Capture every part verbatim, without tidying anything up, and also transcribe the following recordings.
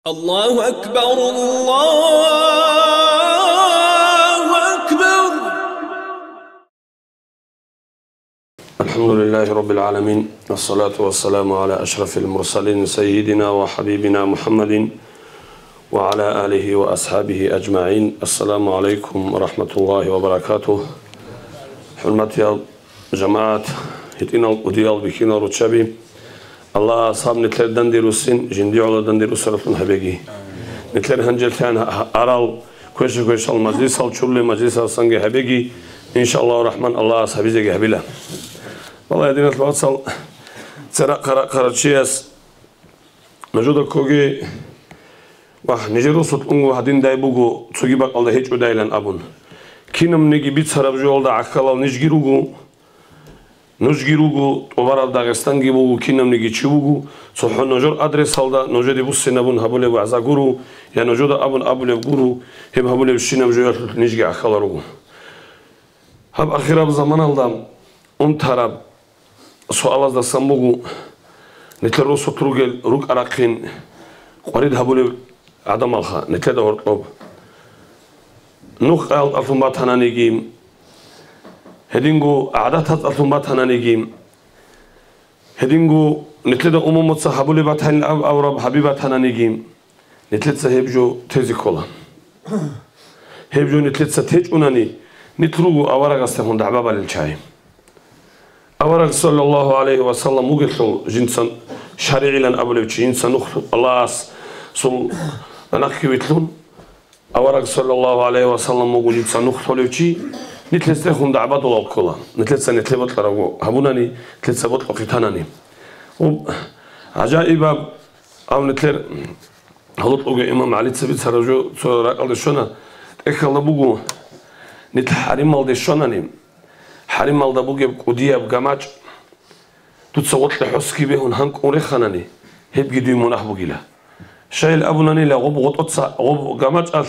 الله أكبر، الله أكبر. الحمد لله رب العالمين، والصلاة والسلام على أشرف المرسلين سيدنا وحبيبنا محمد وعلى آله وأصحابه أجمعين. السلام عليكم ورحمة الله وبركاته. ХӀурматиял жамагӀат, гьитӀинал кӀудиял бихьинал руччаби, Аллагьас гьаб нилъер данде руссин, жиндиеги данде руссаралъун гьабеги. Нилъер гьанжелъан гьа-, гьа-, арал квеша-квешал мажлисал чурулел мажлисалсанги гьабеги, иншааллагьу рахман, Аллагьас гьабизеги гьабила. Валлагь, диналъул вацал, церахъ-рахъарав чияс нужеда ккоги, вагь, нижер росулъ унго гьадиндай буго, цоги бакӀалда гьечӀодайилан абун. Кинабниги бицараб жоялда гӀахьалал нижги руго, нужги руго, тӀубараб Дагъистанги буго, кинабниги чи вуго, цохӀо нужер адресалда нужеде буссинабун гьабулеб вагӀза гуро, я нужеда абун абулеб гуро, гьеб гьабулебщинаб жоялъулъ нижги гӀахьалал руго. Гьаб ахираб заманалда унтараб суалаздасан буго, нилъер росулъ ругел рукӀа-рахъин къварид гьабулеб гӀадамалха, нилъеда гьоркьоб. Нух къаялдалъун батананиги, гьединго гӀадатаздалъун батананиги, гьединго нилъеда умумуца гьабулеб батанин аб-, абураб гьаби батананиги, нилъеца гьеб жо тезе ккола. Гьеб жо нилъеца течӀунани, нилъ руго аварагасдехун дагӀба балел чагӀи. Авараг, саллаллагьу гӀалайгьи ва саллам, вугелъул жинца шаригӀилан абулев чи, жинца нух Аллагьасул нахъе вилълъун, авараг, саллаллагьу гӀалайгьи ва саллам, вуго жинца нух лъолев чи, нилъездехун дагӀбадулал ккола, нилъеца нилъе бокьарабго гьабунани, нилъеца бокьухъе танани. Гьеб гӀажаибаб, ав нилъер гьалукьуго имам ГӀалица бицараб жо цо ракӀалде щвана, тӀехьалда буго, нилъ хӀарималде щванани, хӀарималда бугеб кӀудияб гамачӀ, дуца гъоркье хӀосги бегьун гьанкӀун реханани, гьебги дуе мунагь бугила. Щайил абунанила, гъоб гъотӀоца, гъоб гамачӀалъ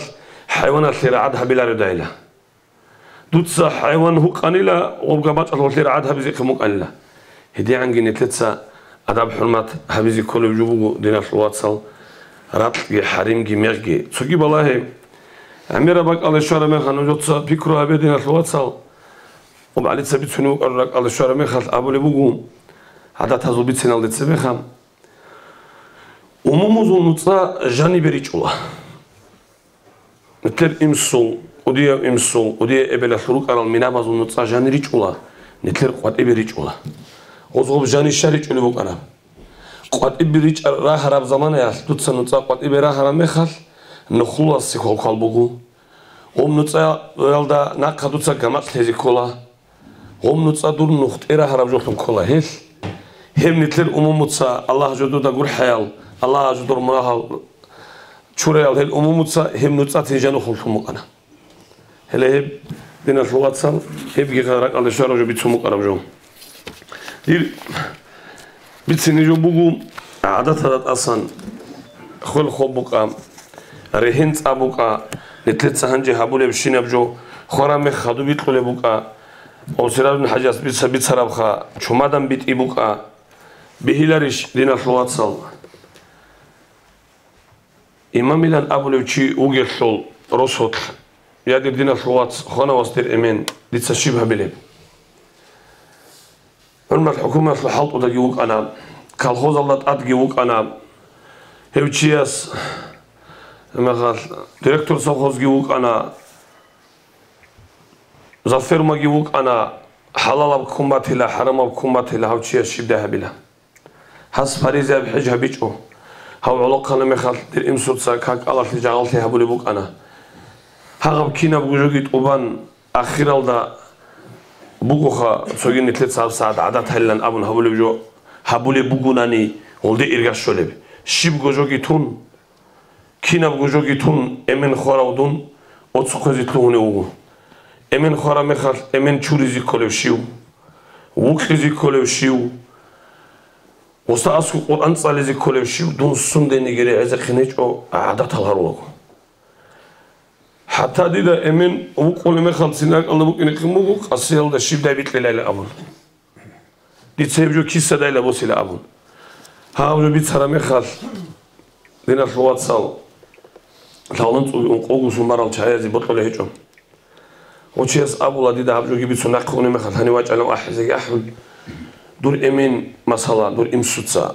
хӀайваналъе рагӀад гьабиларедайила. Дуца хӀайван гьукъанила, гъоб гамачӀалъ гъолъе рагӀад гьабизехъин букӀанила. ГьедигӀанги нилъеца адаб-хӀурмат гьабизе кколеб жо буго, диналъул вацал, ракьги, хӀаримги, мегъги. Цоги балагье, гӀемераб бакӀалде щвараб мехалъ нужеца пикру гьабе, диналъул вацал. Гъоб ГӀалица бицунеб букӀараб ракӀалде щвараб мехалъ абулеб буго, гӀадатазул бициналде цебеха, умумузул нуцӀа жанибе ричӀула. Нилъер инсул, кӀудияв инсул, кӀудияв эбелалъул рукӀарал минабазул нуцӀа жани ричӀула, нилъер къватӀибе ричӀула. Гъоз гъоб жани щай ричӀулеб букӀараб? КъватӀибе ричӀараб рагьараб заманаялъ дуца нуцӀа къватӀибе рагьараб мехалъ, нухлуласе хвалквал буго. Гъоб нуцӀаялда нахъа дуца гамачӀ лъезе ккола. Гъоб нуцӀа дур нух тӀерагьараб жолъун ккола гьелъ. Гьеб нилъер умумуца Аллагь жодода гурхӀаял, Аллагь жодор мунагьал чураял гьел умумуца гьеб нуцӀацин жанухъ лъун букӀана. Гьеле гьеб, диналъул вацал, гьебги ракӀалде щвараб жо бицун букӀараб жо. Дир бицине жо буго, гӀадаталда тӀасан хвел-хоб букӀа, регьен-цӀа букӀа, нилъеца гьанже гьабулебщинаб жо, хвараб мех хадуб бикьулеб букӀа, Осирадун хӀажас бица-, бицарабха, чумадан битӀи букӀа, бихьиларищ, диналъул вацал? Имамилан абулев чи вугелъул росулъ, я, дир диналъул вац, хванавас дир эмен, дица щиб гьабилеб? ХӀурмат хӀукуматалъул хӀалтӀудаги вукӀана, колхозалда тӀадги вукӀана, гьев чияс, гьеб мехалъ, директор совхозги вукӀана, за фермаги вукӀана, хӀалалаб ккун батила, хӀарамаб ккун батила, гьав чияс щибдай гьабила. Гьас паризаяб хӀеж гьабичӀо. Гьав гӀолохъана мехалъ дир имсуца как-алалъе жагъаллъи гьабулеб букӀана. Гьагъаб кинабго жоги тӀубан, ахиралда бугоха, цоги нилъеца гьабсагӀат гӀадат гьайилан абун гьабулеб жо гьабулеб бугунани, гъолде ирга щолеб. Щибго жоги тун, кинабго жоги тун, эмен хварав дун оцухъезе лъугьунев вуго. Эмен хвараб мехалъ эмен чуризе кколев щив? Вукьизе кколев щив? Гъосда аскӀоб Къуръан цӀализе кколев щив? Дун сундениги регӀизехъин гьечӀо, гӀадатал гьарулаго. ХӀатта дида эмен вукъулеб мехалцин ракӀалда букӀинехъин буго, къасиялда щибдай бикьилайилан абун. Дица гьеб жо кисадайила босила абун. Гьаб жо бицараб мехалъ, Диналъул вацал, лъалан цӀуги ункъого сумарал чагӀазе бокьулеб гьечӀо. Гъов чияс абула, дида гьаб жоги бицун нахъе унеб мехалъ гьанив вачӀанав ахӀизеги ахӀун. Дур эмен, масала, дур имсуца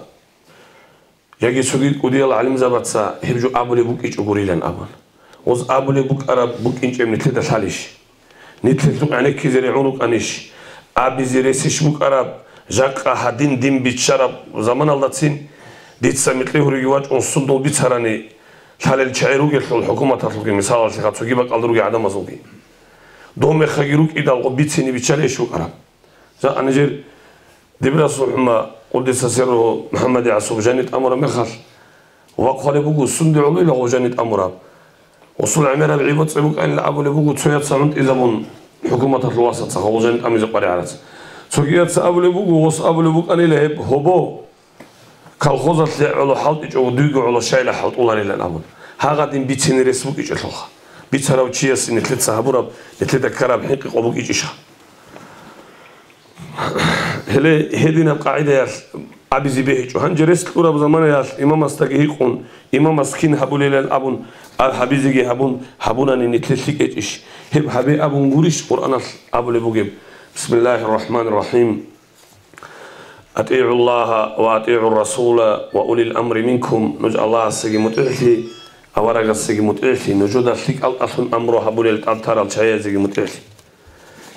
яги цоги кӀудиял гӀалимзабаца гьеб жо абулеб букӀичӀогурилан абун. Гъоз абулеб букӀараб букӀинчӀеб нилъеда лъалищ? Нилъелъухъ гӀенеккизе регӀун рукӀанищ? Абизе ресищ букӀараб, жакъа гьадин дин биччараб заманалдацин дица микьи гьуриги вачӀун сундул бицарани лъалел чагӀи ругелъул хӀукуматалъулги, мисалалъе, цоги бакӀалда ругел гӀадамазулги. Дов мехаги рукӀидал гъо бицине биччалейищ букӀараб? Жакъа нижер дибирасул хӀума, къуддиса сирругьу, МухӀаммад ГӀасуб жани тӀамураб мехалъ, вахъалеб буго, сунде гӀолойила гъов жани тӀамураб. Гъосул гӀемераб гӀи-боцӀи букӀанила абулеб буго, цояца гӀунтӀизабун хӀукуматалъул васаца гъов жани тӀамизе къваригӀараца. Цогияца абулеб буго, гъос абулеб букӀанила гьеб гьобо, колхозалъе гӀоло хӀалтӀичӀого дуйго гӀоло щайила хӀалтӀуларилан абун. Гьагъадин бицине рес букӀичӀелъулха. Бицарав чиясе нилъеца гьабураб, нилъеда ккараб хӀинкъи къо букӀичӀищха? Гьеле гьединаб къагӀидаялъ абизе бегьичӀо. Гьанже рес кьураб заманаялъ имамасдаги гьикъун, имамас кин гьабулилан абун, а гьабизеги гьабун, гьабунани нилъер лъикӀ гьечӀищ? Гьеб гьабе абун гурищ Къуръаналъ абулеб бугеб? Бисмиллагьир рахӀманир рахӀим. «АтӀигӀу Аллагьа ва атӀигӀур расула ва улил амри минкум», нуж Аллагьасеги мутӀигӀлъи, аварагасеги мутӀигӀлъи, нужеда лъикӀал тӀалъун амру гьабулел тӀад тарал чагӀазеги мутӀигӀлъи.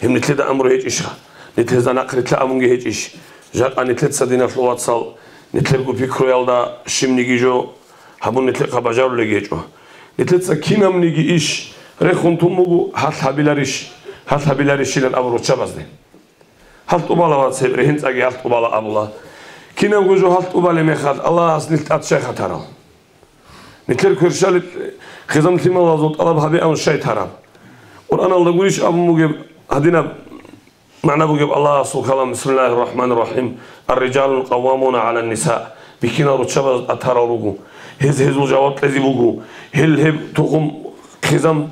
Гьеб нилъеда амру гьечӀищха? Нилъеда нахърилълъа абунги гьечӀищ? Жакъа нилъеца, диналъул вацал, нилъерго пикруялда щибниги жо гьабун нилъехъа бажарулеги гьечӀо. Нилъеца кинабниги иш рехун тун буго, гьалъ гьабиларищ, гьалъ гьабиларищилан абурал руччабазде. Гьалъ тӀубала, вац, гьеб рехинцӀаги гьалъ тӀубала абула. Кинабго жо гьалъ тӀубалеб мехалъ, Аллагьас нилъ тӀад щай хатарал? Нилъер кверщалил хизан-лъималазул тӀалаб гьабе абун щай тараб? Къуръаналда гурищ абун бугеб гьадинаб магӀна бугеб Аллагьасул калам, бисмиллагьир рахӀманир рахӀим, «Ар-риджалу къаввамуна гӀалан-ниса», бихьинал руччабаз тӀад тарал руго. Гьез гьезул жаваб кьезе буго. Гьел гьеб тухум хизан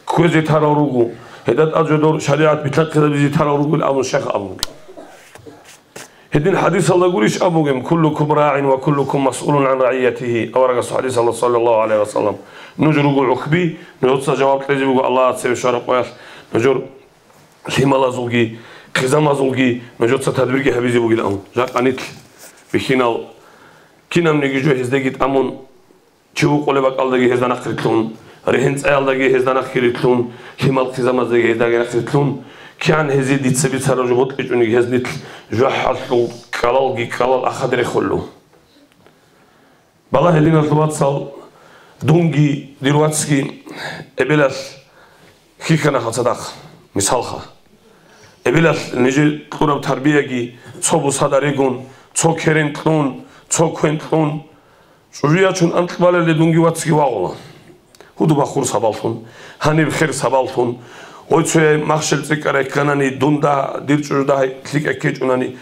кквезе тарал руго. ГьедатӀа жодор шаригӀат битӀакъизабизе тарал ругел абун щайха абун бугеб. Гьедин хӀадисалда гурищ абугеб: «Куллукум рагӀин ва куллукум масъулун гӀан рагӀиятигьи», аварагасул хӀадисалда, саллаллагьу гӀалайгьи ва саллам: «Нуж руго гӀухьби, нужеца жаваб кьезе буго Аллагьас цеве щвараб къоялъ, нужер лъималазулги, хъизамазулги нужеца тадбирги гьабизе бугилан». Жакъа нилъ бихьинал кинабниги жо гьездеги тӀамун, чи вукъулеб бакӀалдаги гьезда нахърилълъун, рехинцӀаялдаги гьезда нахърилълъун, лъимал хъизамаздаги гьездаги нахърилълъун, кигӀан гьезие дица бицараб жо бокьичӀониги гьез нилъ жужахӀалъул кӀалалги кӀалал ахаде рехулел. Балагье, диналъул вацал, дунги дир вацги эбелалъ хьихьана цадахъ, мисалха. Эбелалъ нижер кьураб тарбияги цо бусада регун, цо керен кьун, цо квен кьун, чӀужу ячун анкьбалалде дунги вацги вагъула. Гьудуб-ахур сабаблъун, гьаниб хер сабаблъун, гъой цояй махщел цӀикӀкӀарай кканани, дунда, дир чӀужуда гьай лъикӀай ккечӀунани,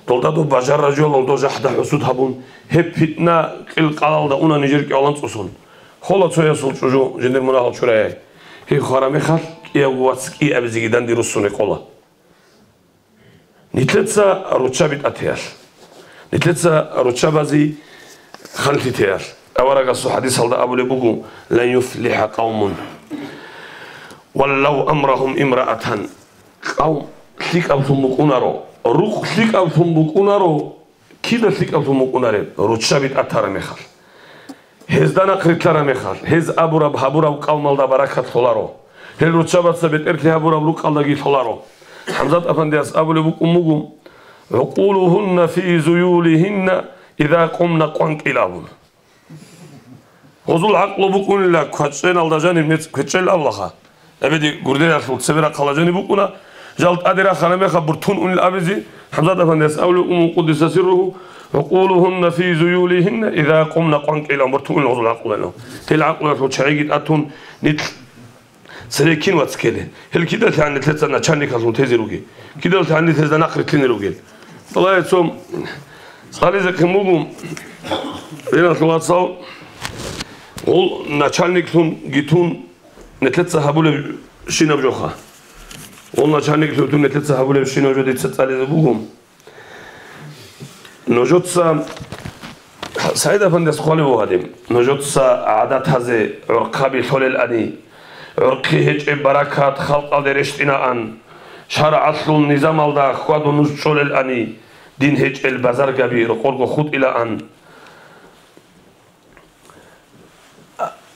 долда доб бажарра жолалдо жахӀда-хӀусуд гьабун, гьеб питна кьил-къалалда уна нижер кӀавлан цӀусун. Хола цоясул чӀужу жиндир мунагьал чураяй. Гьеб хвара мехалъ кӀиявго вац кӀиабизеги данде руссун рекъола. Нилъеца руччаби тӀатеялъ. Нилъеца руччабазе ханлъи теялъ. Аварагасул хӀадисалда абулеб буго: «Лан юфлиха къавмун валлав амрагьум имраатан». Къавм лъикӀаблъун букӀунаро, рукъ лъикӀаблъун букӀунаро, кида лъикӀаблъун букӀунареб, руччаби тӀатараб мехалъ. Гьезда нахърилълъараб мехалъ, гьез абураб-гьабураб къавмалда баракат лъоларо. Гьел руччабаца бетӀерлъи гьабураб рукъалдаги лъоларо. ХӀамзат афандияс абулеб букӀун буго: «ГӀукъулугьунна фи зуюлигьинна иза къумна къванкъил», – абун. Гъозул гӀакълу букӀунила квачӀеналда жаниб нецӀ квечӀел авлаха. Эбеди гурдеялъул цебе рахъала жаниб букӀуна, жал тӀаде рахана меха буртун унел абизе, ХӀамзат афандияс абулеб, уму къуддиса сирругьу: «ГӀукъулугьунна фи зуюлигьинна иза къумна къванкъилан», буртун унел гъозул гӀакълуялъул. Гьел гӀакълуялъул чагӀиги тӀатун нилъ цере кин вац ккеле. Гьел кидалъ гьанни лъеца начальникалъул тезе ругел. Кидалъ гьанни лъезда нахърилълъине ругел. Аллагьасул цӀализе хъин буго, диналъул вацал, гъол начальниклъун гитун, нилъеца гьабулеб щинаб жоха. Гъол начальниклъун нилъеца гьабулеб щинаб жо дица цӀализе буго. Нужеца СагӀид-афандияс хъвалев вугьадин, нужеца гӀадатазе гӀорхъаби лъолелани, гӀорхъи гьечӀеб баракат халкъалде рещтӀинаан, шаргӀалъул низамалда хьвадун нуж чӀолелани, дин гьечӀел базаргаби рокъорго хутӀилаан.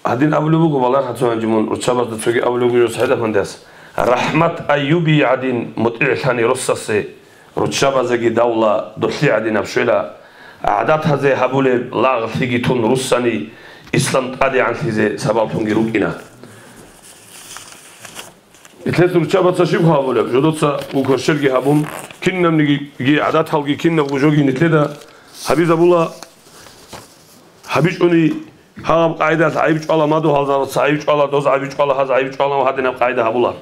Гьадин абулеб буго, балагье, цо гьанже мун руччабазда цоги абулеб буго жо СагӀид-афандияс: «РахӀмат Айюбие гӀадин мутӀигӀлъани росасе, руччабазеги давла долъи гӀадинаб щвела, гӀадатазе гьабулеб лагълъиги тун руссани, ислам тӀадегӀанлъизе сабаблъунги рукӀина». Нилъеца руччабаца щиб хъван гьабулеб? Жодоца кверщелги гьабун, кинабниги гӀадаталги кинабго жоги нилъеда гьабизабула, гьабичӀони гьаб къайдалъ гӀайиб чӀвала, мадугьалзабаца гӀайиб чӀвала, доз гӀайиб чӀвала, гьаз гӀайиб чӀвала ва гьадинаб къайда гьабула.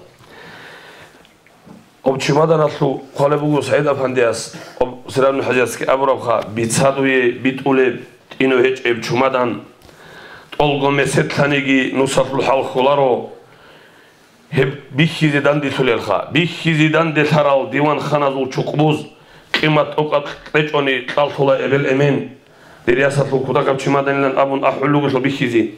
Об чумаданалъул хъвалеб буго СагӀид-афандияс, об Сирадул ХӀажиясги абурабха, бицадуе битӀулеб тӀину гьечӀеб чумадан, тӀолго меседлъаниги нусалъул хӀал хьуларо. Гьеб бихьизе данделъулелха, бихьизе данделъарал диванханазул чукъбуз къимат тӀокӀаб кьечӀони кьаллъула эбел-эмен. Дир ясалъул кутакаб чимаданилан абун ахӀул ругелъул бихьизе.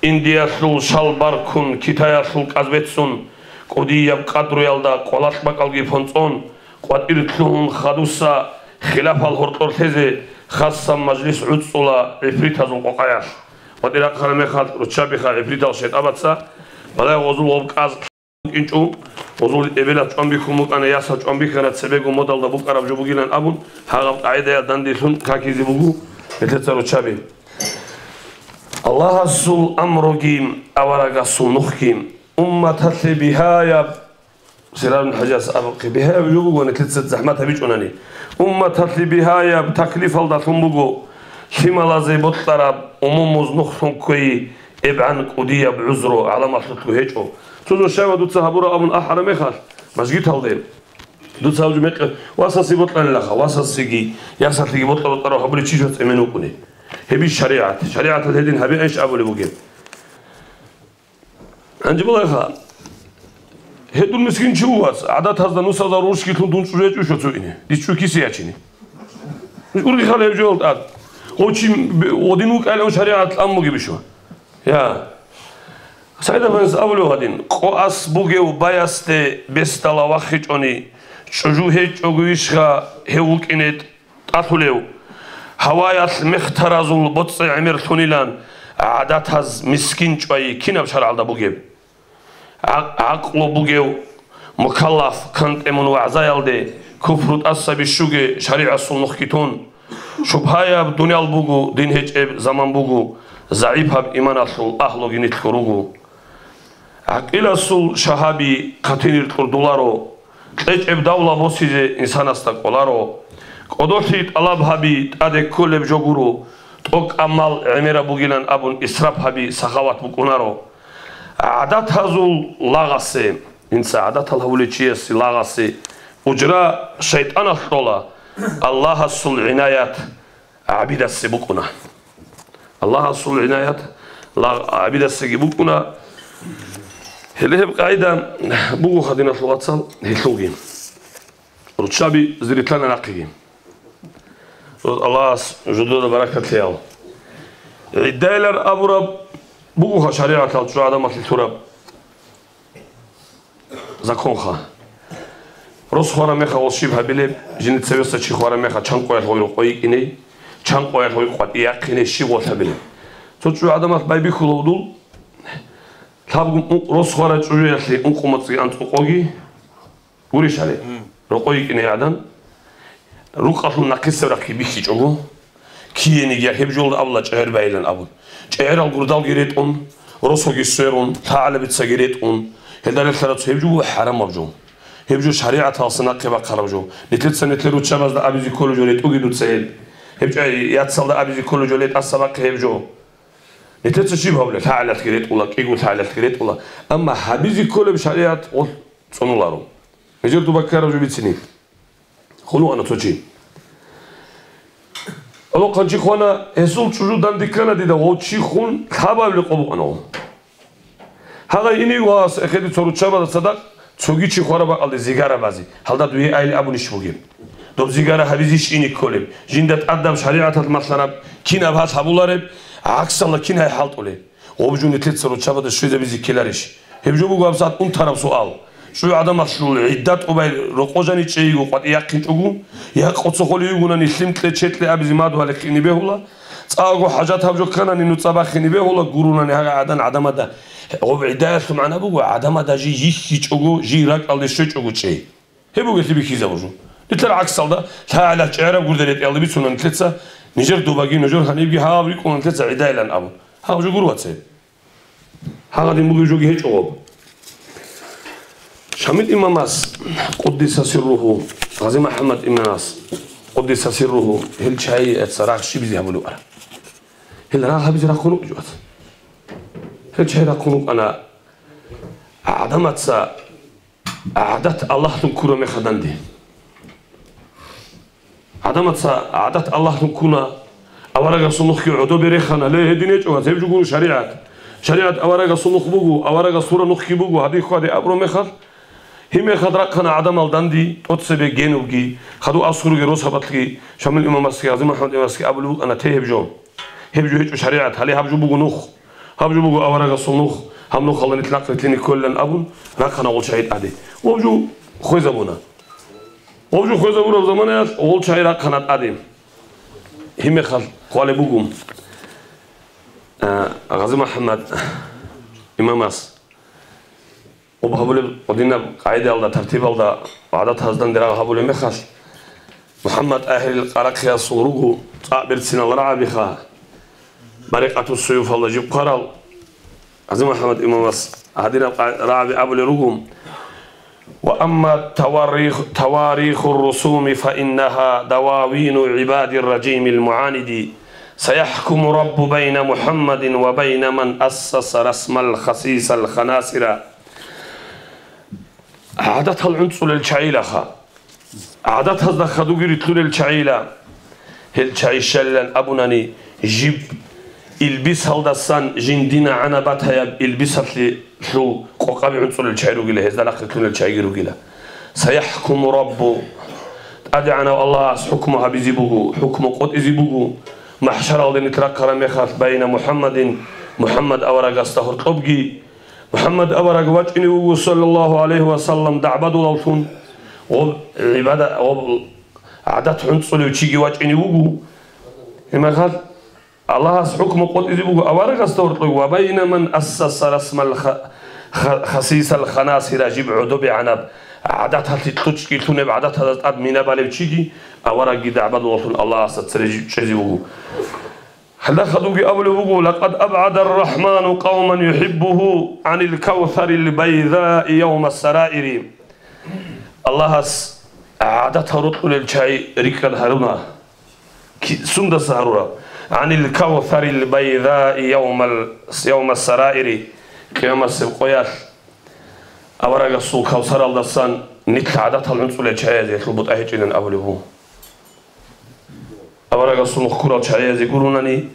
Индиялъул шал баркун, Китаялъул кӀаз беццун, кӀудияб къадруялда къвалакь бакӀалги понцӀон, къватӀир лъугьун хадуса хилафал гьоркьор лъезе хасаб мажлис гӀуцӀцӀула гӀифритазул къокъаялъ. КъватӀир ахъараб мехалъ руччабиха гӀифритал шайтӀабаца, балагье гъозул гъоб кӀаз букӀинчӀо, гъозул эбелалъ чӀван бихьун букӀана, ясалъ чӀван бихьана, цебего модалда букӀараб жо бугилан абун, гьагъаб къагӀидаялъ данделъун какизе буго нилъеца руччаби. Аллагьасул амруги, аварагасул нухги, умматалъе бигьаяб, Сирадул ХӀажияс абухъе, бигьаяб жо буго нилъеца захӀмат гьабичӀунани. Умматалъе бигьаяб таклифалдалъун буго, лъималазе бокьараб умумуз нухлъун кквей, ЭбгӀан кӀудияб гӀузру гӀаламалъулъго гьечӀо. Цо жо щайва дуца гьабураб абун ахӀараб мехалъ, мажгиталде, дуца гьаб жо мекъи васасе бокьанилаха, васасеги, ясалъеги бокьа-бокьарав гьабулев чи жо цӀемен вукӀуни. Гьебищ шаригӀат. ШаригӀаталъ гьедин гьабианищ абулеб бугеб? Гьанже балагьеха, гьедул мискин чи вугас, гӀадатазда нусазда рурщги лъун дун чӀужу гьечӀо цо ине, дис чӀужу кисе ячине. Урги хала гьев жо тӀад. Гъов чи гъодин вукӀайилан шаригӀат тӀамуги бищун. Я. СагӀид-афандияс абулев гьадин, къо ас бугев баясде бесдала вахичӀони, чӀужу гьечӀого вищха гьев вукӀине тӀалъулев? Гьаваялъ мехтаразул боцӀи гӀемерлъунилан гӀадатаз мискин чӀвай кинаб шаргӀалда бугеб? ГӀакъ-, гӀакълу бугев мукаллаф кантӀе мун вагӀзаялде, куфру тӀаса бищуге шаригӀасул нухги тун. Шубгьаяб дуниял буго, дин гьечӀеб заман буго, загӀипаб иманалъул агьлуги нилъго руго. ГӀакъиласул шагьаби хъатинир кьурдуларо, кьечӀеб давла босизе инсанасда кӀоларо. КӀодолъи тӀалаб гьаби, тӀаде кколеб жо гуро, тӀокӀаб мал гӀемераб бугилан абун исраф гьаби сахават букӀунаро. ГӀадатазул лагъасе, инса гӀадатал гьавулев чиясе лагъасе, ужра шайтӀаналъ кьола, Аллагьасул гӀинаят гӀабидасе букӀуна. Аллагьасул гӀинаят лагъ-, гӀабидасеги букӀуна. Гьеле гьеб къагӀида буго, хадиналъул вацал, гьелъулги. Руччаби зиритлъана нахъеги. Аллагьас жодода баракат лъеял. ГӀиддайилар абураб бугоха шаригӀатал чӀужу гӀадамалъе лъураб законха. Рос хвараб мехалъ щиб гьабилеб, жиндир цевеса чи хвараб мехалъ чан къоялъ гъой рокъой йикӀиней, чан къоялъ гъой къватӀи яхъиней, щиб гъолъ гьабилеб? Цо чӀужу гӀадамалъ байбихьула гьудул, лъабго рос хвараб чӀужуялъе ункъо моцӀги анцӀго къоги, гурищ гьале, рокъой йикӀиней гӀадан, рукъалъул нахъисеб рахъги бихьичӀого, киениги я гьеб жолда абула чӀегӀер байилан абун. ЧӀегӀерал гурдалги ретӀун, росоги сверун, лъагӀалабицаги ретӀун, гьелда релълъараб цо гьеб жо буго хӀарамаб жо. Гьеб жо шаригӀаталдаса нахъе бахъараб жо. Нилъеца нилъер руччабазда абизе кколеб жо ретӀуги дуца гьеб. Гьеб чӀай яцалда абизе кколеб жо ле тӀаса бахъе гьеб жо. Нилъеца щиб гьабулеб? ЛъагӀалалъги ретӀула, кӀиго лъагӀалалъги ретӀула. Амма гьабизе кколеб шаригӀат гъолъ цӀунуларо. Гьезер дуба ккараб жо бицини. Хун вугьана цо чи. Алохъан чи хвана, гьесул чӀужу данде ккана дида, гъов чи хун лъабабилеб къо букӀана гъов. Гьагъай ине ва эхеде цо руччабазда цадахъ цоги чи хвараб бакӀалде зигара базе, гьалда дуе айли абунищ бугеб? Доб зигара гьабизищ ине кколеб? Жинда тӀадаб шаригӀаталъ малъараб кинаб гьалъ гьабулареб? ГӀаксалда кин гьай хӀалтӀулеб? Гъоб жо нилъеца руччабада щвезабизе ккеларищ? Гьеб жо буго абсат унтараб суал. ЧӀужугӀаданалъул гӀидда тӀубай рокъо жаниб чӀейго къватӀи яхъинчӀого, я къоцохолев вугони лъим кье, че кье абизе мадугьалихъине бегьула, цӀакъго хӀажат гьаб жо кканани нуцӀа бахине бегьула, гурони гьагъа гӀадан гӀадамада. Гъоб гӀиддаялъул магӀна буго, гӀадамада жий йихьичӀого, жий ракӀалде щвечӀого чӀей. Гьеб бугелъи бихьизабур жо. Нилъер гӀаксалда, лъагӀалилъ чӀегӀераб гурде ретӀелда бицуна нилъеца, нижер добаги, нужер гьанибги гьаб рикӀкӀуна нилъеца гӀидайилан абун. Гьаб жо гур, вацай. Гьагъадин бугеб жоги гьечӀо гъоб. Шамил имамас, къуддиса сирругьу, Гъази МухӀаммад имамас, къуддиса сирругьу, гьел чагӀи эца рагъ щибизе гьабулев ара. Гьел рагъ гьабизе рахъун рукӀ жо. Гьел чагӀи рахъун рукӀана, гӀадамаца гӀадат Аллагьлъун ккураб мехалъ данде. ГӀадамаца гӀадат Аллагьлъун ккуна, аварагасул нухги гӀодобе рехана, ле, гьедин гьечӀо, вац, гьеб жо гуро шаригӀат. ШаригӀат аварагасул нух буго, аварагас лъураб нухги буго, гьадин хьваде абураб мехалъ, гьеб мехалъ рахъана гӀадамал данде, тӀоцебе генубги, хадув асуруги росабалъги, Шамил имамасги, Гъази МухӀаммад имамасги абулеб букӀана те гьеб жо. Гьеб жо гьечӀо шаригӀат, гьале гьаб жо буго нух. Гьаб жо буго аварагасул нух, гьаб нухалда нилъ нахърилълъине кколилан абун, рахъана гъол чагӀи тӀаде. Гъоб жо хвезабуна. Гъоб жо хвезабураб заманаялъ гъол чагӀи рахъана тӀаде. Гьеб мехалъ хъвалеб буго, а, Гъази МухӀаммад имамас. Гъоб гьабулеб гъодинаб къагӀидаялда, тартибалда, гӀадатазда данде рагъ гьабулеб мехалъ, МухӀаммад ТӀагьирил Къарахъиясул руго цӀакъ берцинал рагӀабиха, Барикъатус-Суюфалда жиб хъварал Гъази МухӀаммад имамас гьадинаб къа-, рагӀаби абулел руго: «Ва амма таварих-, таварихур русуми фа иннаха дававину гӀибадир ражимил мугӀаниди, саяхкуму Раббу байна МухӀаммадин ва байна ман ассаса расмал хасисал ханасира». ГӀадатал гӀунцӀулел чагӀилаха. ГӀадатазда хадуги рилълъунел чагӀила. Гьел чагӀи щалилан абунани, жиб илбисалдасан жиндина гӀана батаяб илбисалъе лъул къокъаби гӀунцӀулел чагӀи ругила, гьезда нахърилълъунел чагӀиги ругила. Саяхкуму Раббу, ТӀадегӀанав Аллагьас хӀукму гьабизе буго, хӀукму къотӀизе буго, махӀшаралде нилъ рахъараб мехалъ байна МухӀаммадин, МухӀаммад аварагасда гьоркьобги, МухӀаммад авараг вачӀине вуго, саллаллагьу гӀалайгьи ва саллам, дагӀбадулавлъун, гъоб гӀибада-, гъоб гӀадат гӀунцӀулев чиги вачӀине вуго. Гьеб мехалъ Аллагьас хӀукму къотӀизе буго аварагасда гьоркьоб: «Ва байна ман ассаса расмал ха-, ха-, хасисал ханасира», жиб гӀодобегӀанаб гӀадаталъе кьучӀги лъунеб гӀадатазда тӀад мина балев чиги аварагги дагӀбадулавлъун Аллагьасда цере чӀезе вуго. Гьелда хадубги абулеб буго: «Лакъад абгӀадар рахӀману къавман юхӀиббугьу гӀанил кавсарил байзаи явмас сараири». Аллагьас гӀадатал рокьулел чагӀи рикӀкӀад гьаруна. Ки-, сундаса гьарура? «ГӀанил кавсарил байзаи явмал, явмас сараири», Къиямасеб къоялъ аварагасул кавсаралдасан нилъ гӀадатал гӀунцӀулел чагӀиязелъул бутӀа гьечӀилан абулеб буго. Аварагасул нух ккурал чагӀиязе гуронани,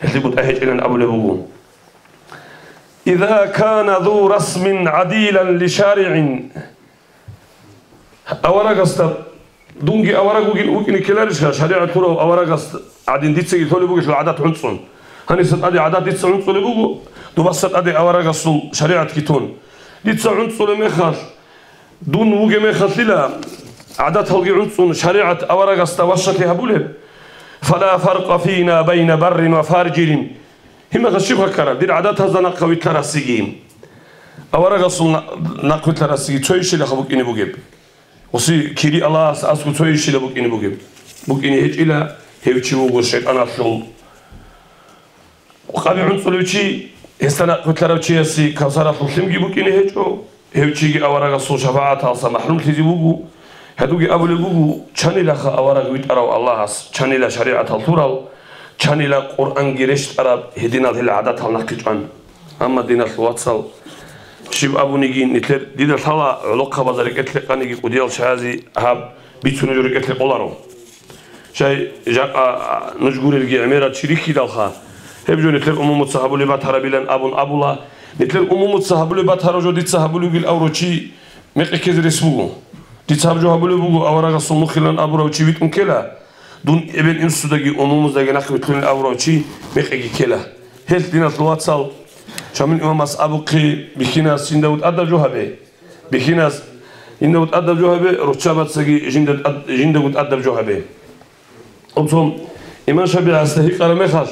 гьелъи бутӀа гьечӀилан абулеб буго: «Иза кана зу расмин гӀадилан ли шаригӀин». Аварагасда, дунги авараг вугин, вукӀине ккеларищха, шаригӀат лъурав аварагас гӀадин дицаги лъолеб бугелъул гӀадат гӀунцӀун? Гьаниса тӀаде гӀадат дица гӀунцӀулеб буго, дубаса тӀаде аварагасул шаригӀатги тун. Дица гӀунцӀулеб мехалъ, дун вугеб мехалъила, гӀадаталги гӀунцӀун шаригӀат аварагасда ващалъи гьабулеб. «Фала фаркъа фина байна баррин ва фаржирин». Гьимахъа щиб хъакъара, дир гӀадатазда нахъа витлъарасиги, аварагасул на-, нахъ витлъарасиги цойищилаха букӀине бугеб? Гъуси кири Аллагьас асгу цойищила букӀине бугеб? БукӀине гьечӀила, гьев чи вуго шайтӀаналъул къаби гӀунцӀулев чи, гьесда нахъ витлъарав чиясе кавсаралъул лъимги букӀине гьечӀо. Гьев чиги аварагасул шапагӀаталса махӀрумлъизе вуго. Гьадуги абулеб буго, чанилаха авараг витӀарав Аллагьас, чанила шаригӀатал лъурал, чанила Къуръанги рещтӀараб гьединал гьел гӀадатал нахъе чӀван. Амма, диналъул вацал, щиб абуниги, нилъер дида лъала гӀолохъабазда рекӀелъе къаниги кӀудиял чагӀазе гьаб бицунеб жо рекӀелъе къоларо. Щай, жакъа нуж гурелги гӀемерал чи рихьидалха, гьеб жо нилъер умумуца гьабулеб батарабилан абун абула, нилъер умумуца гьабулеб батараб жо дица гьабулеб бугил авурав чи мекъи ккезе рес буго. Дица гьаб жо гьабулеб буго, аварагасул нухилан абурав чи витӀун ккела, дун эбел-инсудаги умумуздаги нахъ вилълъунин абурав чи мекъиги ккела. Гьелъ, диналъул вацал, Шамил имамас абухъе, бихьинас жиндаго тӀадаб жо гьабе. Бихьинас жиндаго тӀадаб жо гьабе, руччабацаги жинда тӀад-, жиндаго тӀадаб жо гьабе. Цо имам ШафигӀиясда гьикъараб мехалъ,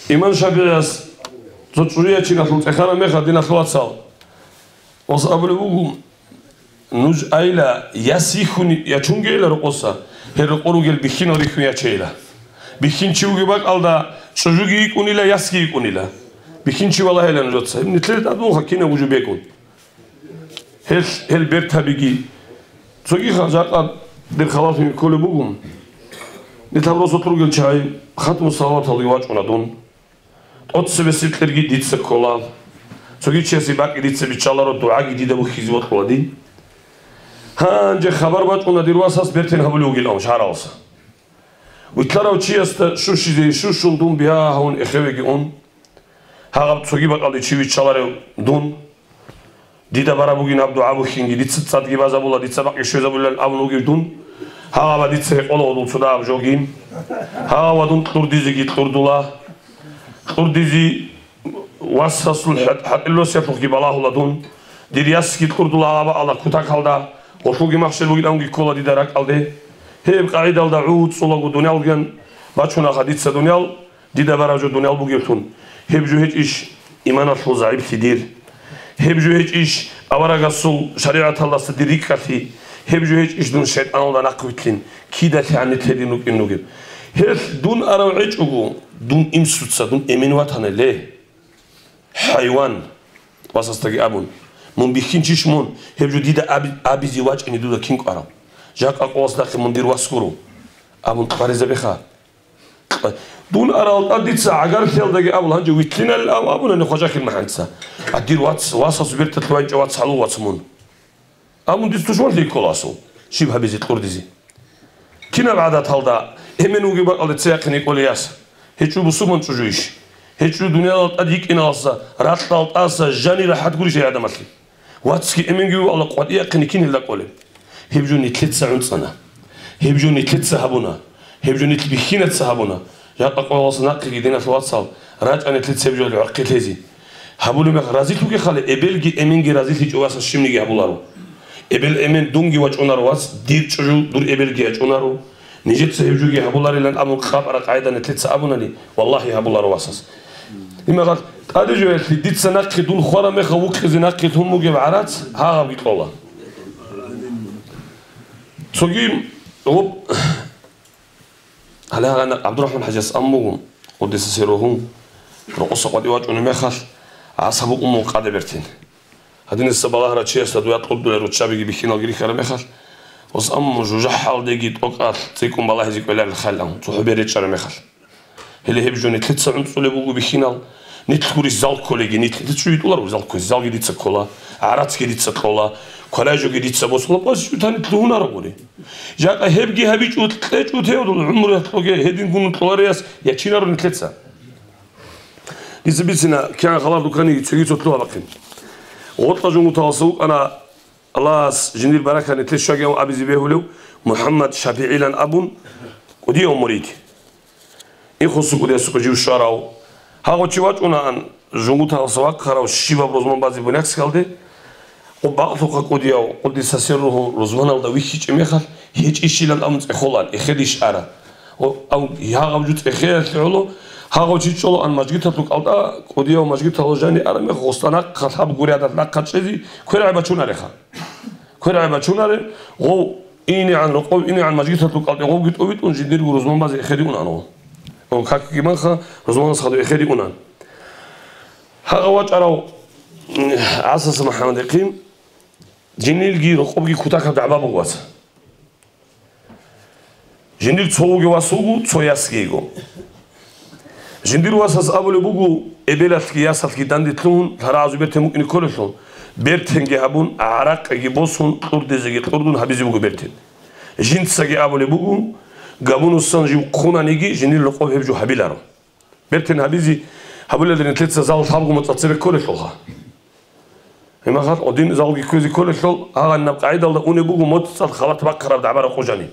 имам ШафигӀияс цо чӀужу ячиналъул цӀехараб мехалъ, диналъул вацал, гьес абулеб буго, нуж айила, яс йихьун ячунгейила рокъоса, гьел рокъор ругел бихьинал рихьун ячейила. Бихьинчи вугеб бакӀалда чӀужуги йикӀунила, ясги йикӀунила. Бихьинчи валагьила нужеца. Гьеб нилъеда тӀад вуха кинаб вужу бекӀун. Гьел, гьел бертабиги. Цоги ха-, жакъа дир халалъун кколеб буго. Нилъ гьаб росулъ ругел чагӀи хатму салаваталги вачӀуна дун. ТӀоцебесеб кьерги дица ккола. Цоги чиясе бакӀги дица биччаларо, дугӀаги дида бухьизе бокьула дин. Гьанже хабар бачӀуна дир васас бертен гьабулев вугилан шагьаралса. Вилълъарав чиясда щущизе щущун дун бигьа гьавун эхевеги ун. Гьагъаб цоги бакӀалде чи виччаларев дун. Дида бараб бугин гьаб дугӀа бухьинги, дица цадги базабула, дица бакъи щвезабулилан абун вугев дун. Гьагъаба дица гьекъола гъодул цо дагьаб жогин. Гьагъава дун кьурдизеги кьурдула. Кьурдизе васасул хӀат-, хӀатӀилосиялъухъги балагьула дун. Дир ясги кьурдула гьагъаба Аллагь кутакалда, гъолъулги махщел бугин абунги ккола дида ракӀалде. Гьеб къагӀидалда гӀуцӀулаго дунял ган бачунаха дица дунял. Дида бараб жо дунял бугевлъун, гьеб жо гьечӀищ иманалъул загӀиплъи дир? Гьеб жо гьечӀищ аварагасул шаригӀаталдаса дир рикӀкӀалъи? Гьеб жо гьечӀищ дун шайтӀаналда нахъвилълъин, кидалъи гӀаннилъе дин рукӀин ругеб? Гьелъ дун арав гӀечӀого, дун инсуца, дун эмен ватаниле. ХӀайван, васасдаги абун, мун бихьинчищ мун, гьеб жо дида аби-, абизе вачӀине дуда кин кӀварав? Жакъа къоялъ нахъе мун дир вас гуро, абун къваризабеха. Дун арал тӀад дица гӀагарлъиялдаги абула, гьанже вилълъиналил аб-, абуна Хважахил МахӀанца. А дир вац, васасул берталъе ванчӀа вац гьалув вац мун. Абун дица тушманлъи ккола асул, щиб гьабизе, кьурдизе. Кинаб гӀадаталда эмен вугеб бакӀалде цеяхъине кӀолей яс? ГьечӀо бусурман чӀужуйищ? ГьечӀо дуниялал тӀад йикӀиналдаса, ракьалдаса жанир рахӀат гурищ гьей гӀадамалъе? Вацги эменги вугевала къватӀияхъине кин гьелда кӀолеб? Гьеб жо нилъеца гӀунцӀана. Гьеб жо нилъеца гьабуна. Гьеб жо нилъ бихьинаца гьабуна. Жакъа къоялъ нахъеги, диналъул вацал, рачӀа нилъеца гьеб жо гӀорхъи лъезе. Гьабулеб мех разилъуге хъали, эбелги эменги разилъичӀев васас щибниги гьабуларо. Эбел-эмен дунги вачӀунаро вац, дир чӀужу дур эбелги ячӀунаро. Нижеца гьеб жоги гьабуларилан абун къапара къайда нилъеца абунани, валлагьи, гьабуларо васас. Имагъал тӀаде жоялъе дица нахъе дун хвараб мехалъ вукъизе нахъе лъун бугеб гӀарац гьагъабги кьола. Цоги гъоб, гьале гьагъана ГӀабдурахӀман ХӀажияс ам буго, къуддиса сирругьу, рокъоса къватӀив вачӀунеб мехалъ, гӀасаб букӀун буго къаде бертин. Гьадинаса балагьарав чиясда дуе кьурдулел руччабиги бихьиналги рихьараб мехалъ, ос ам жужахӀалдеги тӀокӀалъ цӀикӀкӀун балагьизе кӀвеларел хал ан, цохӀо бер речӀараб мехалъ. Гьеле гьеб жо нилъеца гӀунцӀулеб буго бихьинал, нилъ гурищ зал кколеги, нилъ, нилъ чӀужу йитӀуларо зал кквезе, залги дица ккола, гӀарацги дица ккола, кваражоги дица босула, босичӀо та нилъ лугьунаро гури. Жакъа гьебги гьабичӀо кьечӀо теодул гӀумруялъ гьедин гун кьоларияс ячинаро нилъеца. Дица бицина, кигӀан халал дуканиги цоги цо лъугьа бахъин. Гъоркьа жунгуталаса вукӀана, Аллагьас жиндир баракат нилъе щвагиян абизе бегьулев, МухӀаммад ШапигӀилан абун, кӀудияв мурид. Ихусу кӀудиясухъе жив щварав. Гьагъо чи вачӀунаан, жунгуталаса вахъарав щибаб рузман базе Буйнакскалде. Къо бакълъухъа кӀудияв, къуддиса сирругьу, рузманалда вихьичӀеб мехалъ, гьечӀищилан абун цӀехолаан, эхедищ ара. О, ав, гьагъаб жо цӀехеялъе гӀоло, гьагъав чи чӀолаан мажгиталъул кӀалтӀа, кӀудияв мажгиталъул жани араб мехалъ, гъосда нахъа лъаб гурядалъ нахъа чӀезе квергӀи бачунареха. КвергӀи бачунаре, гъов инегӀан, рокъов инегӀан мажгиталъул кӀалтӀе гъовги тӀовитӀун, жиндирго рузман базе эхеде унаан гъов. О, какги манха, рузманас хадув эхеде унаан. Гьагъав вачӀарав, м, ГӀасаса МухӀаммад ихъин, жиндирги рокъобги кутакаб дагӀба буго, вац. Жиндир цо вугев вас вуго, цо ясги йиго. Жиндир васас абулеб буго, эбелалъги ясалъги данде лъугьун, лъарагӀазул бертен букӀине кколелъул, бертенги гьабун, гӀаракъиги босун, кьурдизеги кьурдун гьабизе буго бертен. Жинцаги абулеб буго, габунисан жив хъунаниги, жиндир рокъоб гьеб жо гьабиларо. Бертен гьабизе гьабулелда нилъеца зал лъабго моцӀалъ цебе кколелъулха. Имахал гъодин залги кквезе кколелъул, гьагъанаб къагӀидалда унеб буго моцӀалъ халат бахъараб дагӀба-ракъу жани.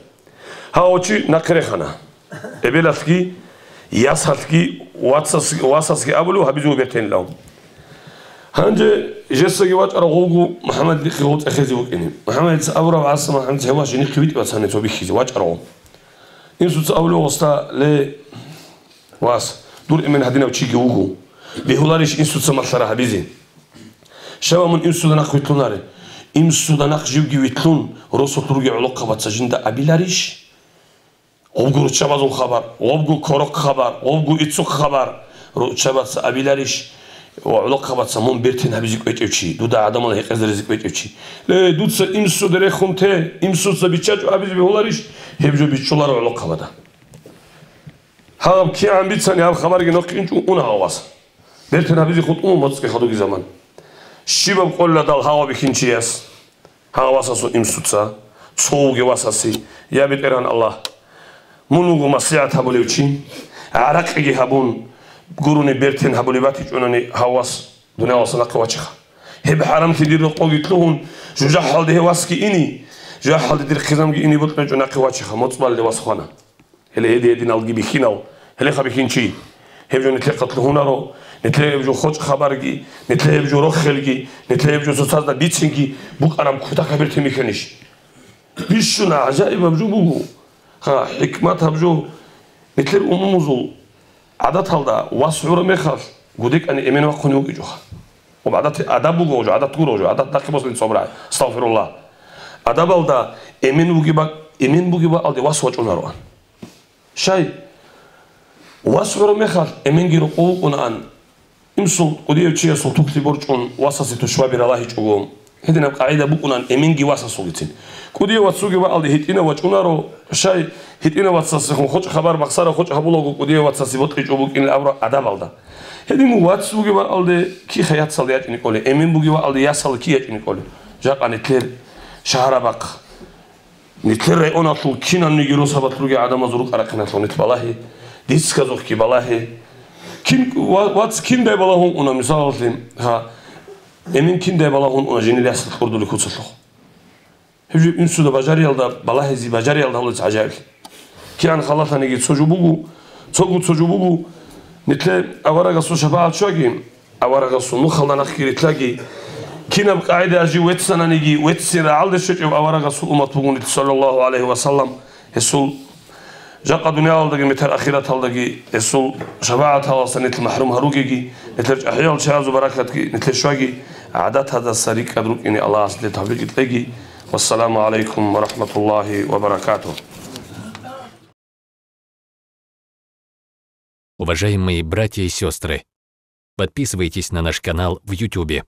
Гьав чи нахъе рехана. Эбелалъги, ясалъги, вацас-, васасги абулев гьабизе вуго бертенилан. Гьанже жесаги вачӀарав гъовгу МухӀаммад дихъе гъов цӀехезе вукӀине. МухӀаммадица абураб гӀаса МухӀаммадица гьев ваще нихъе витӀи вацане цо бихьизе вачӀарав. Инсуца абулев гъоста: «Ле, вас, дур эмен гьадинав чиги вуго. Бегьуларищ инсуца малъара гьабизе? Щай мун инсуда нахъ витлъунаре? Инсуда нахъ живги витлъун, росулъ ругел гӀолохъабаца жинда абиларищ? Гъобго руччабазул хабар, гъобго короха хабар, гъобго иццухъ хабар. Руччабаца абиларищ ва гӀолохъабаца мун бертен гьабизе кӀвечӀев чи, дуда гӀадамал гьекъезаризе кӀвечӀев чи? Ле, дуца инсуда рехун те, инсуца биччачӀо абизе бегьуларищ? Гьеб жо бичӀчӀуларо гӀолохъабада». Гьаб кигӀан бицани гьаб хабарги нахъинчӀо уна гьав вас. Бертен гьабизе хутӀун моцӀги хадуги заман. Щибаб къоладал гьав бихьинчияс, гьав васасул инсуца, цо вугев васасе: «Я БетӀергьан Аллагь, мун вуго маслигӀат гьабулев чи, гӀаракъиги гьабун, гурони бертен гьабулеб батичӀунани гьав вас дуниялалдаса нахъе вачеха. Гьеб хӀарамлъи дир рокъовги лъугьун, жужахӀалде гьев васги ине, жужахӀалде дир хъизамги ине бокьичӀо нахъе вачеха», моцӀ балде вас хвана. Гьеле гьедин-гьединалги бихьинал, гьелеха бихьинчи. Гьеб жо нилъехъа лъугьунаро, нилъее гьеб жо хочӀ хабарги, нилъее гьеб жо рохелги, нилъее гьеб жо цоцазда бицинги букӀараб кутакаб бертен бихьанищ? Бищун гӀажаибаб жо буго. Ха, хӀикматаб жо. Нилъер умумузул гӀадаталда вас гӀура мехалъ, гудекӀани эмен вахъунев вукӀичӀоха. Ва гӀадат, адаб буго жо, гӀадат гуро жо, гӀадат нахъе босун цо брагӀи. Астагъфируллагь. Адабалда эмен вугеб-, эмен бугеб бакӀалде вас вачӀунароан. Щай? Вас гӀура мехалъ эменги рокъов вукӀунаан. Инсул кӀудияв чиясул тукли борчӀун васасе тушбаби ралагьичӀого. Гьединаб къагӀида букӀунаан эменги васасулгицин. КӀудияв вацги бакӀалде гьитӀинав вачӀунаро, щай, гьитӀинав вацасехун хочӀ хабар бахсарав хочӀ гьабулаго кӀудияв вацасе бокьичӀо букӀинилан абураб адабалда. Гьедин вац бугеб бакӀалде кихъа яцалде ячӀине кӀолеб, эмен бугеб бакӀалде ясалде кихъа ячӀине кӀолеб. Жакъа нилъер шагьарабахъ, нилъер районалъул кинабниги росабалъ ругел гӀадамазул рукӀа-рахъиналъухъ нилъ балагье, дисказухъги балагье. Кин, ва-, вац киндай балагьун уна, мисалалъе, гьа, эмен киндай балагьун уна жинил ясалъ кьурдулеб куцалъухъ. Гьеб жо инсуда бажариялда, балагьизе бажариялда гьабулеб гӀажаиблъи. КигӀан халалъаниги цо жо буго, цого цо жо буго, нилъе аварагасул шапагӀат щваги, аварагасул нухалда нахъги рилъаги, кинаб къагӀида жив веццананиги, веццин рагӀалде щвечӀеб аварагасул уммат буго нилъ, саллаллагьу гӀалайгьи ва саллам, гьесул Жакъа дуниялалдаги метер ахираталдаги гьесул шапагӀаталдаса нилъ махӀрум гьаругеги, нилъер чӀахӀиял чагӀазул баракатги нилъе щваги, гӀадатаздаса рикӀкӀад рукӀине Аллагьас нилъее тавфикъ кьеги. Вассаламу гӀалайкум ва рахӀматуллагьи ва баракатугь. Уважаемые братья и сестры, подписывайтесь на наш канал в Ютубе.